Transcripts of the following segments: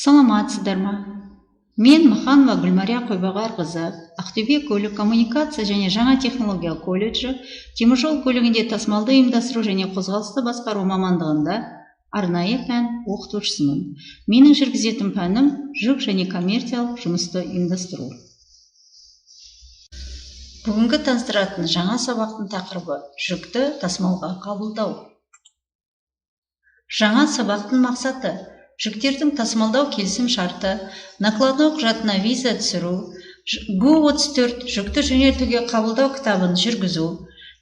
Саламатсыздар ма? Мен Маханова Гүлмария Қойбағарқызы, Ақтөбе көлік коммуникация және жаңа технология колледжі теміржол көлігінде тасымалды ұйымдастыру және қозғалысты басқару мамандығында арнайы пән оқытушысымын. Менің жүргізетін пәнім жүк және коммерциялық жұмысты ұйымдастыру. Бүгінгі таныстыратын жаңа сабақтың тақырыбы жүкті тасымалға қабылдау. Жаңа сабақтың мақсаты жүктердің тасымалдау келісім шарты, накладной құжатына виза түсіру, ГУ-34 жүкті жөнелтуге қабылдау кітабын жүргізу,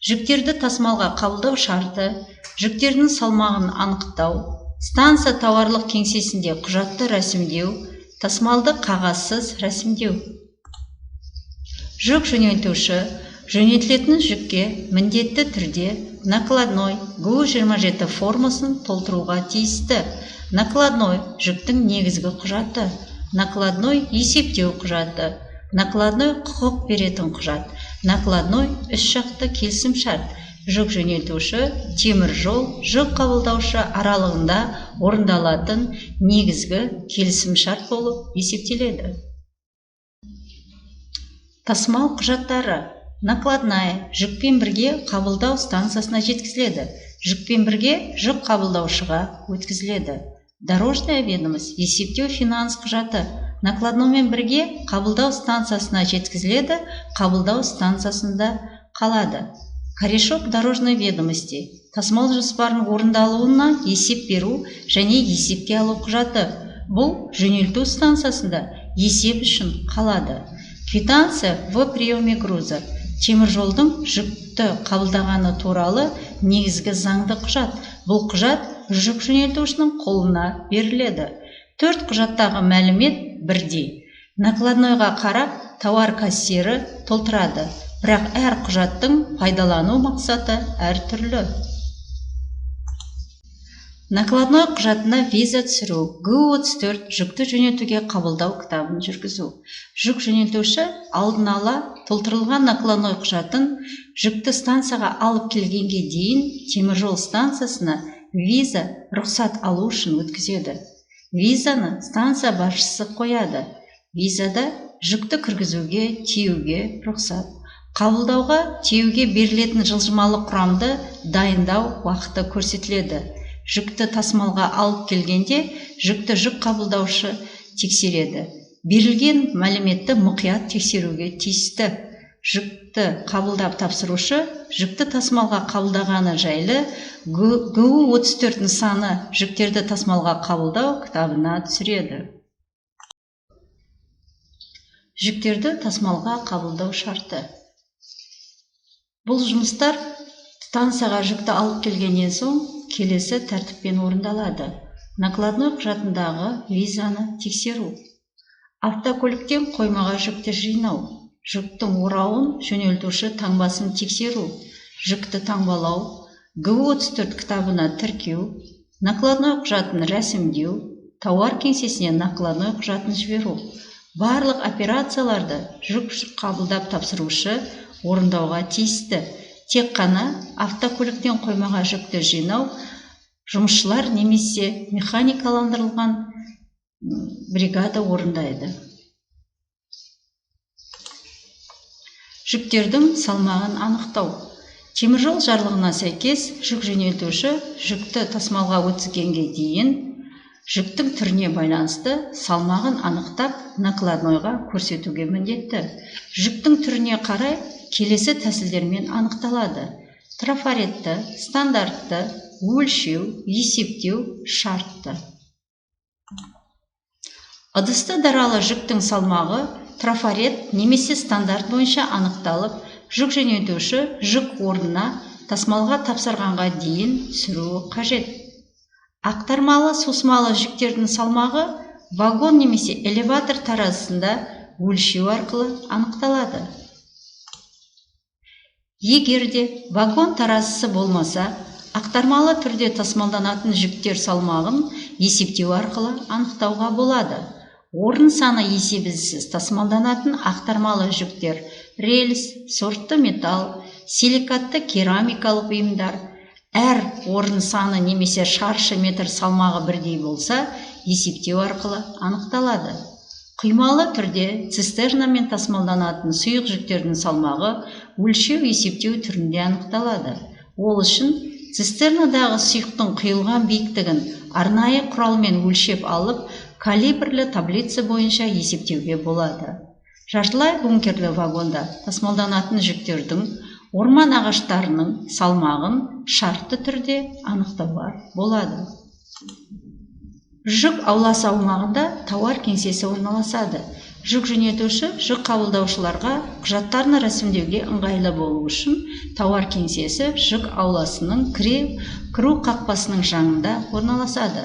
жүктерді тасымалға қабылдау шарты, жүктердің салмағын анықтау, станция тауарлық кеңсесінде құжатты рәсімдеу, тасымалды қағазсыз рәсімдеу. Жүк жөнелтуші жөнелтілетін жүкке міндетті түрде накладной ГУ-27 формасын толтыруға тиісті. Накладной жүктің негізгі құжаты, накладной есептеу құжаты, накладной құқық беретін құжат, накладной үш жақты келісімшарт. Жүк жөнелтуші, темір жол, жүк қабылдаушы аралығында орындалатын негізгі келісімшарт болып есептеледі. Тасымал құжаттары. Накладная жүкпен бірге қабылдау станциясына жеткізіледі. Жүкпен бірге жүк қабылдаушыға өткізіледі. Дорожная ведомость есептеу финанс құжаты накладноймен бірге қабылдау станциясына жеткізіледі, қабылдау станциясында қалады. Корешок дорожной ведомости тасымал жоспарының орындалуына есеп беру және есепке алу құжаты. Бұл жөнелту станциясында есеп үшін қалады. Квитанция в приеме груза теміржолдың жүкті қабылдағаны туралы негізгі заңды құжат. Бұл құжат жүк жөнелтушінің қолына беріледі. Төрт құжаттағы мәлімет бірдей. Накладнойға қарап тауар кассирі толтырады, бірақ әр құжаттың пайдалану мақсаты әртүрлі. Накладной құжатына виза түсіру, ГУ-34 жүкті жөнелтуге қабылдау кітабын жүргізу. Жүк жөнелтуші алдын ала толтырылған накладной құжатын жүкті станцияға алып келгенге дейін теміржол станциясына виза рұқсат алу үшін өткізеді. Визаны станция басшысы қояды. Визада жүкті кіргізуге, тиеуге рұқсат. Қабылдауға, тиеуге берілетін жылжымалы құрамды дайындау уақыты көрсетіледі. Жүкті тасымалға алып келгенде жүкті жүк қабылдаушы тексереді. Берілген мәліметті мұқият тексеруге тиісті. Жүкті қабылдап тапсырушы жүкті тасымалға қабылдағаны жайлы ГУ-34 нысаны жүктерді тасымалға қабылдау кітабына түсіреді. Жүктерді тасымалға қабылдау шарты. Бұл жұмыстар станцияға жүкті алып келгеннен соң келесі тәртіппен орындалады. Накладной құжатындағы визаны тексеру. Автокөліктен қоймаға жүкті жинау. Жүктің орауын жөнелтуші таңбасын тексеру. Жүкті таңбалау, ГУ-34 кітабына тіркеу, накладной құжатын рәсімдеу, тауар кеңсесіне накладной құжатын жіберу. Барлық операцияларды жүк қабылдап тапсырушы орындауға тиісті. Тек қана автокөліктен қоймаға жүкті жинау жұмысшылар немесе механикаландырылған бригада орындайды. Жүктердің салмағын анықтау. Теміржол жарлығына сәйкес жүк жөнелтуші жүкті тасымалға өткізгенге дейін жүктің түріне байланысты салмағын анықтап накладнойға көрсетуге міндетті. Жүктің түріне қарай келесі тәсілдермен анықталады. Трафаретті, стандартты, өлшеу, есептеу, шартты. Ыдысты даралы жүктің салмағы трафарет немесе стандарт бойынша анықталып, жүк жөнелтуші жүк орнына тасымалға тапсырғанға дейін түсіруі қажет. Ақтармалы сусымалы жүктердің салмағы вагон немесе элеватор таразысында өлшеу арқылы анықталады. Егер де вагон таразысы болмаса, ақтармалы түрде тасымалданатын жүктер салмағын есептеу арқылы анықтауға болады. Орын саны есебінсіз тасымалданатын ақтармалы жүктер рельс, сортты металл, силикатты керамикалық бұйымдар, Әр орын саны немесе шаршы метр салмағы бірдей болса, есептеу арқылы анықталады. Құймалы түрде цистернамен тасымалданатын сұйық жүктердің салмағы өлшеу есептеу түрінде анықталады. Ол үшін цистернадағы сұйықтың құйылған биіктігін арнайы құралмен өлшеп алып, калибрлі таблица бойынша есептеуге болады. Жартылай бункерлі вагонда тасымалданатын жүктердің орман ағаштарының салмағын шартты түрде анықтауға болады. Жүк ауласы аумағында тауар кеңсесі орналасады. Жүк жөнелтуші жүк қабылдаушыларға құжаттарын рәсімдеуге ыңғайлы болу үшін тауар кеңсесі жүк ауласының кіру қақпасының жанында орналасады.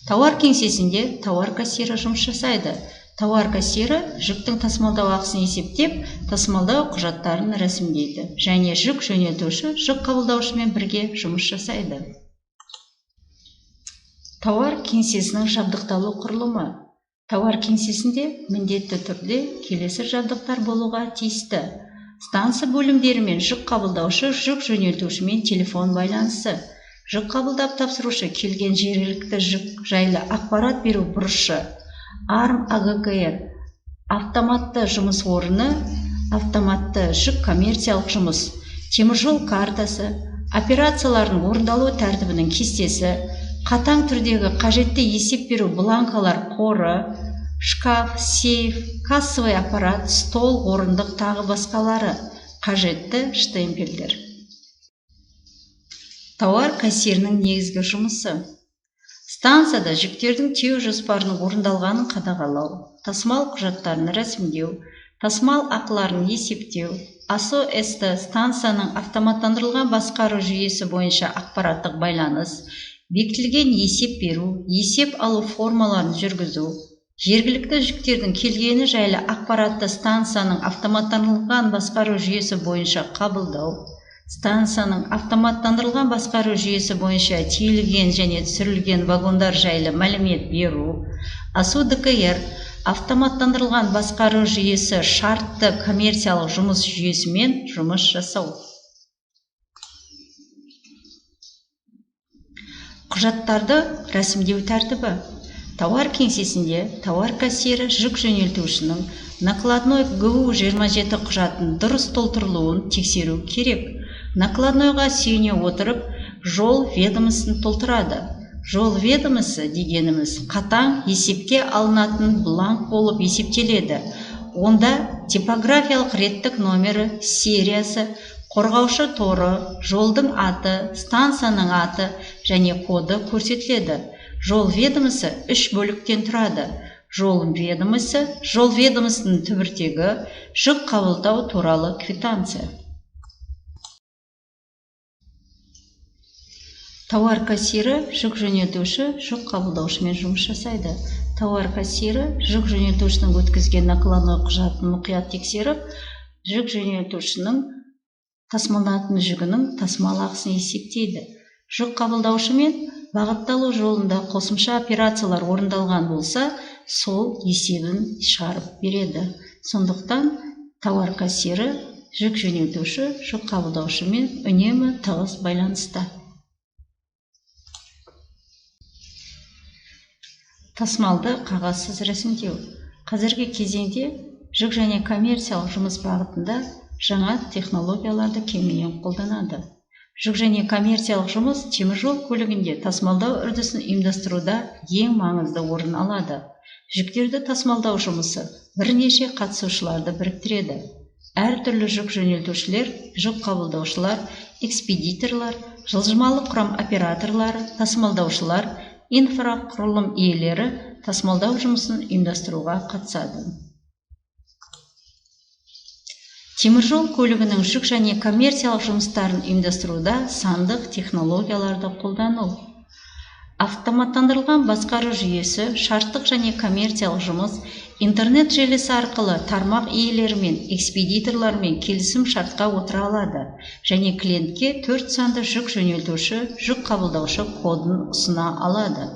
Тауар кеңсесінде тауар кассирі жұмыс жасайды. Тауар кассирі жүктің тасымалдау ақысын есептеп, тасымалдау құжаттарын рәсімдейді және жүк жөнелтуші жүк қабылдаушымен бірге жұмыс жасайды. Тауар кеңсесінің жабдықталу құрылымы. Тауар кеңсесінде міндетті түрде келесі жабдықтар болуға тиісті. Станция бөлімдерімен жүк қабылдаушы, жүк жөнелтушімен телефон байланысы, жүк қабылдап тапсырушы келген жергілікті жүк жайлы ақпарат беру бұрышы, АРМ АГКР, автоматты жұмыс орны, автоматты жүк коммерциялық жұмыс, теміржол картасы, операциялардың орындалу тәртібінің кестесі, қатаң түрдегі қажетті есеп беру бланкалар қоры, шкаф, сейф, кассовый аппарат, стол, орындық тағы басқалары, қажетті штемпельдер. Тауар кассирінің негізгі жұмысы. Станцияда жүктердің тиеу жоспарының орындалғанын қадағалау, тасымал құжаттарын рәсімдеу, тасымал ақыларын есептеу, АСО СТ станцияның автоматтандырылған басқару жүйесі бойынша ақпараттық байланыс, бекітілген есеп беру, есеп алу формаларын жүргізу, жергілікті жүктердің келгені жайлы ақпаратты станцияның автоматтандырылған басқару жүйесі бойынша қабылдау, станцияның автоматтандырылған басқару жүйесі бойынша тиелген және түсірілген вагондар жайлы мәлімет беру, АСУ ДКР автоматтандырылған басқару жүйесі шартты коммерциялық жұмыс жүйесімен жұмыс жасау. Құжаттарды рәсімдеу тәртібі. Тауар кеңсесінде тауар кассирі жүк жөнелтушінің накладной ГУ-27 құжатын дұрыс толтырылуын тексеру керек. Накладнойға сүйене отырып, жол ведомосын толтырады. Жол ведомосы дегеніміз қатаң есепке алынатын бланк болып есептеледі. Онда типографиялық реттік номері, сериясы, қорғаушы торы, жолдың аты, станцияның аты және коды көрсетіледі. Жол ведомосы үш бөліктен тұрады. Жол ведомосы, жол ведомосының түбіртегі, жүк қабылдау туралы квитанция. Тауар кассирі жүк жөнелтуші, жүк қабылдаушымен жұмыс жасайды. Тауар кассирі жүк жөнелтушінің өткізген накладной құжатын мұқият тексеріп, жүк жөнелтушінің тасымалданатын жүгінің тасымал ақысын есептейді. Жүк қабылдаушымен бағытталу жолында қосымша операциялар орындалған болса, сол есебін шығарып береді. Сондықтан тауар кассирі жүк жөнелтуші, жүк қабылдаушымен үнемі тығыз байланыста. Тасымалды қағазсыз рәсімдеу. Қазіргі кезеңде жүк және коммерциялық жұмыс бағытында жаңа технологияларды кеңінен қолданады. Жүк және коммерциялық жұмыс теміржол көлігінде тасымалдау үрдісін ұйымдастыруда ең маңызды орын алады. Жүктерді тасымалдау жұмысы бірнеше қатысушыларды біріктіреді. Әртүрлі жүк жөнелтушілер, жүк қабылдаушылар, экспедиторлар, жылжымалы құрам операторлары, тасымалдаушылар, инфрақұрылым иелері тасымалдау жұмысын ұйымдастыруға қатысады. Теміржол көлігінің жүк және коммерциялық жұмыстарын ұйымдастыруда сандық технологияларды қолдану. Автоматтандырылған басқару жүйесі шарттық және коммерциялық жұмыс интернет желісі арқылы тармақ иелерімен, экспедиторлармен келісім шартқа отыра алады және клиентке 4 санды жүк жөнелтуші, жүк қабылдаушы кодын ұсына алады.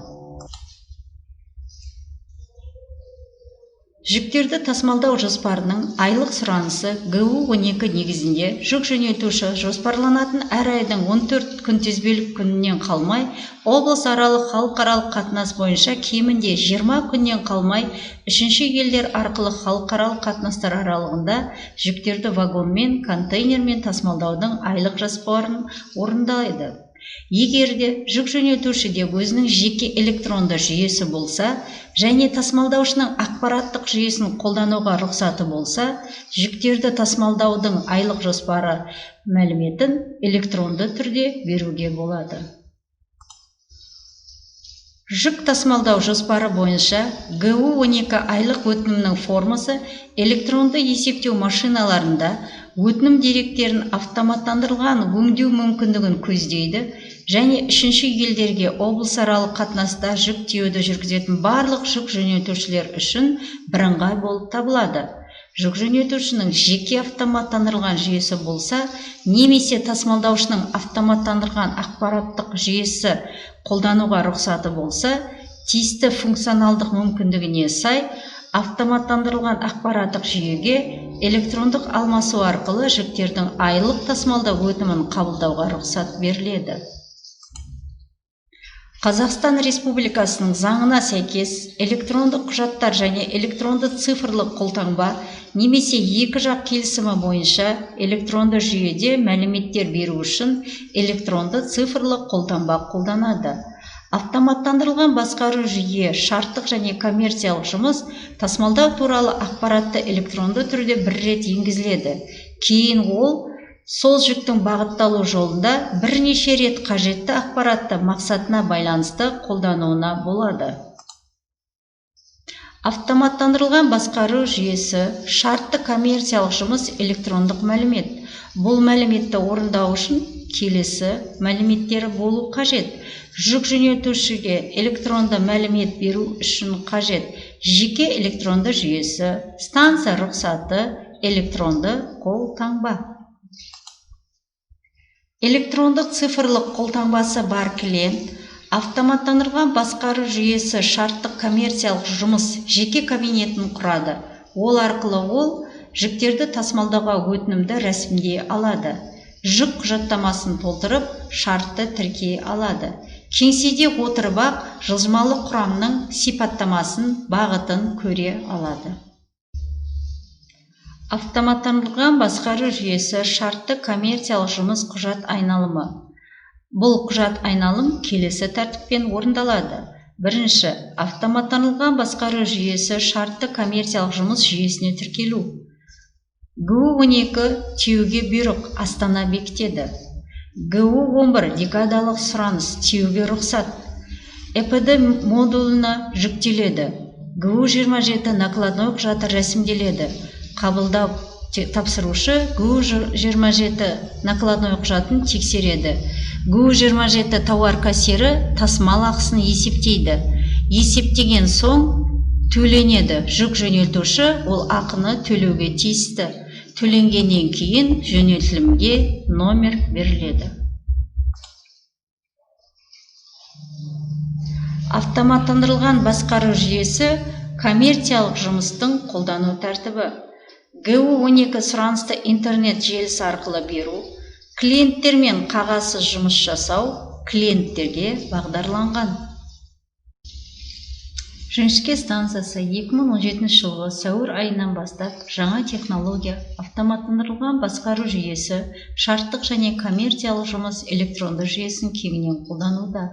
Жүктерді тасымалдау жоспарының айлық сұранысы ГУ-12 негізінде жүк жөнелтуші жоспарланатын әр айдың 14 күнтізбелік күнінен қалмай, облысаралық, халықаралық қатынас бойынша кемінде 20 күннен қалмай, үшінші елдер арқылы халықаралық қатынастар аралығында жүктерді вагонмен, контейнермен тасымалдаудың айлық жоспарын орындайды. Егер де жүк жөнелтушіде өзінің жеке электронды жүйесі болса және тасымалдаушының ақпараттық жүйесін қолдануға рұқсаты болса, жүктерді тасымалдаудың айлық жоспары мәліметін электронды түрде беруге болады. Жүк тасымалдау жоспары бойынша ГУ-12 айлық өтінімнің формасы электронды есептеу машиналарында өтінім деректерін автоматтандырылған өңдеу мүмкіндігін көздейді және үшінші елдерге облысаралық қатынаста жүк тиеуді жүргізетін барлық жүк жөнелтушілер үшін бірыңғай болып табылады. Жүк жөнелтушінің жеке автоматтандырылған жүйесі болса, немесе тасымалдаушының автоматтандырылған ақпараттық жүйесі қолдануға рұқсаты болса, тиісті функционалдық мүмкіндігіне сай автоматтандырылған ақпараттық жүйеге электрондық алмасу арқылы жүктердің айлық тасымалдау өтінімін қабылдауға рұқсат беріледі. Қазақстан Республикасының заңына сәйкес электрондық құжаттар және электронды цифрлық қолтаңба немесе екі жақ келісімі бойынша электронды жүйеде мәліметтер беру үшін электронды цифрлық қолтаңба қолданады. Автоматтандырылған басқару жүйе шарттық және коммерциялық жұмыс тасымалдау туралы ақпаратты электронды түрде бір рет енгізіледі. Кейін ол сол жүктің бағытталу жолында бірнеше рет қажетті ақпаратты мақсатына байланысты қолдануына болады. Автоматтандырылған басқару жүйесі шартты коммерциялық жұмыс электрондық мәлімет. Бұл мәліметті орындау үшін келесі мәліметтері болу қажет. Жүк жөнелтушіге электронды мәлімет беру үшін қажет жеке электронды жүйесі, станция рұқсаты, электронды қолтаңба. Электрондық цифрлық қолтаңбасы бар клиент автоматтандырылған басқару жүйесі шарттық коммерциялық жұмыс жеке кабинетін құрады. Ол арқылы ол жүктерді тасымалдауға өтінімді рәсімдей алады. Жүк құжаттамасын толтырып, шартты тіркей алады. Кеңседе отырып-ақ жылжымалы құрамның сипаттамасын, бағытын көре алады. Автоматтандырылған басқару жүйесі шартты коммерциялық жұмыс құжат айналымы. Бұл құжат айналым келесі тәртіппен орындалады. Бірінші, автоматтандырылған басқару жүйесі шартты коммерциялық жұмыс жүйесіне тіркелу. ГУ-12 тиеуге бұйрық, Астана бекітеді. ГУ-11 декадалық сұраныс, тиеуге рұқсат. ЭПД модулына жүктеледі. ГУ-27 накладной құжаты рәсімделеді. Қабылдау тапсырушы ГУ-27 накладной құжатын тексереді. ГУ-27 тауар кассирі тасымал ақысын есептейді. Есептеген соң төленеді. Жүк жөнелтуші ол ақыны төлеуге тиісті. Төленгеннен кейін жөнелтілімге номер беріледі. Автоматтандырылған басқару жүйесі коммерциялық жұмыстың қолдану тәртібі. ГУ-12 сұранысты интернет желісі арқылы беру, клиенттермен қағазсыз жұмыс жасау, клиенттерге бағдарланған. Жіңішке станциясы 2017 жылғы сәуір айынан бастап жаңа технология, автоматтандырылған басқару жүйесі, шарттық және коммерциялық жұмыс электронды жүйесін кеңінен қолдануда.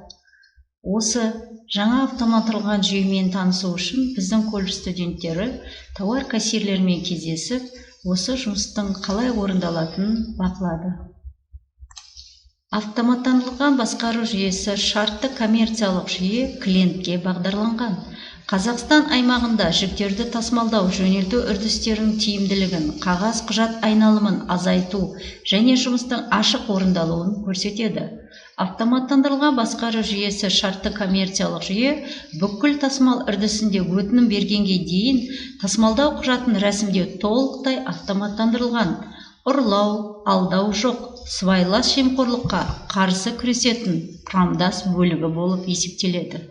Осы жаңа автоматтандырылған жүйемен танысу үшін біздің колледж студенттері тауар кассирлерімен кездесіп, осы жұмыстың қалай орындалатынын бақылады. Автоматтандырылған басқару жүйесі шартты коммерциялық жүйе клиентке бағдарланған. Қазақстан аймағында жүктерді тасымалдау, жөнелту үрдістерінің тиімділігін, қағаз құжат айналымын азайту және жұмыстың ашық орындалуын көрсетеді. Автоматтандырылған басқару жүйесі шартты коммерциялық жүйе бүкіл тасымал үрдісінде өтінім бергенге дейін тасымалдау құжатын рәсімдеу толықтай автоматтандырылған. Ұрлау, алдау жоқ, сыбайлас жемқорлыққа қарсы күресетін құрамдас бөлігі болып есептеледі.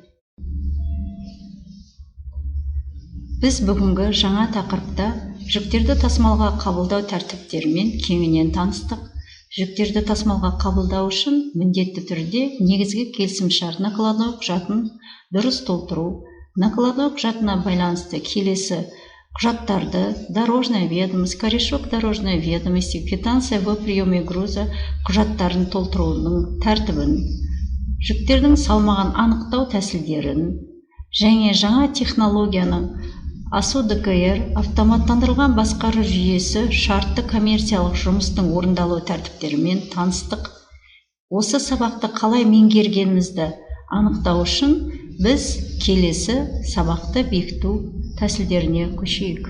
Біз бүгінгі жаңа тақырыпта жүктерді тасымалға қабылдау тәртіптерімен кеңінен таныстық. Жүктерді тасымалға қабылдау үшін міндетті түрде негізгі келісімшарт накладной құжатын дұрыс толтыру, накладной құжатына байланысты келесі құжаттарды дорожная ведомость, корешок дорожной ведомости, квитанция о приеме груза құжаттарын толтырудың тәртібін, жүктердің салмағын анықтау тәсілдерін және жаңа технологияның АСУ ДКР автоматтандырылған басқару жүйесі шартты коммерциялық жұмыстың орындалу тәртіптерімен таныстық. Осы сабақты қалай меңгергенімізді анықтау үшін біз келесі сабақты бекіту тәсілдеріне көшейік.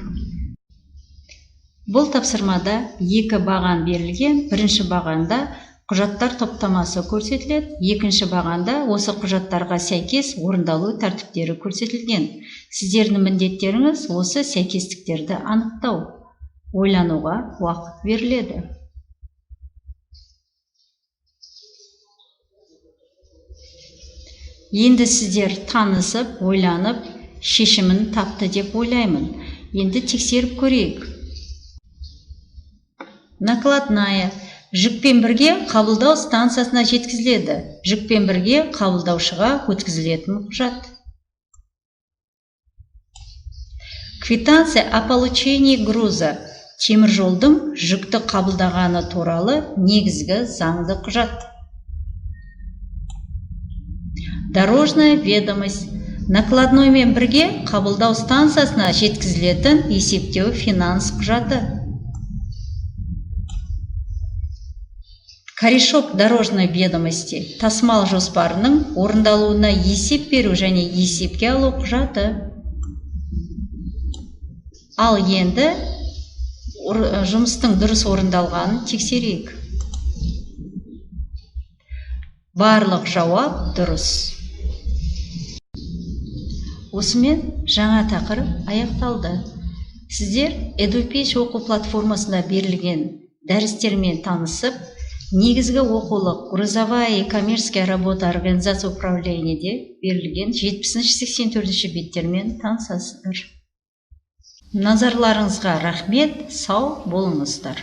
Бұл тапсырмада екі баған берілген. Бірінші бағанда құжаттар топтамасы көрсетіледі, екінші бағанда осы құжаттарға сәйкес орындалу тәртіптері көрсетілген. Сіздердің міндеттеріңіз осы сәйкестіктерді анықтау. Ойлануға уақыт беріледі. Енді сіздер танысып, ойланып, шешімін тапты деп ойлаймын. Енді тексеріп көрейік. Накладная жүкпен бірге қабылдау станциясына жеткізіледі. Жүкпен бірге қабылдаушыға өткізілетін құжат. Квитанция о получении груза теміржолдың жүкті қабылдағаны туралы негізгі заңды құжат. Дорожная ведомость накладноймен бірге қабылдау станциясына жеткізілетін есептеу финанс құжаты. Корешок дорожной ведомости тасымал жоспарының орындалуына есеп беру және есепке алу құжаты. Ал енді жұмыстың дұрыс орындалғанын тексерейік. Барлық жауап дұрыс. Осымен жаңа тақырып аяқталды. Сіздер EduPage оқу платформасында берілген дәрістермен танысып, негізгі оқулық грузовая и коммерческая работа организация управлениеде берілген 70-84 беттермен танысасыздар. Назарларыңызға рахмет, сау болыңыздар.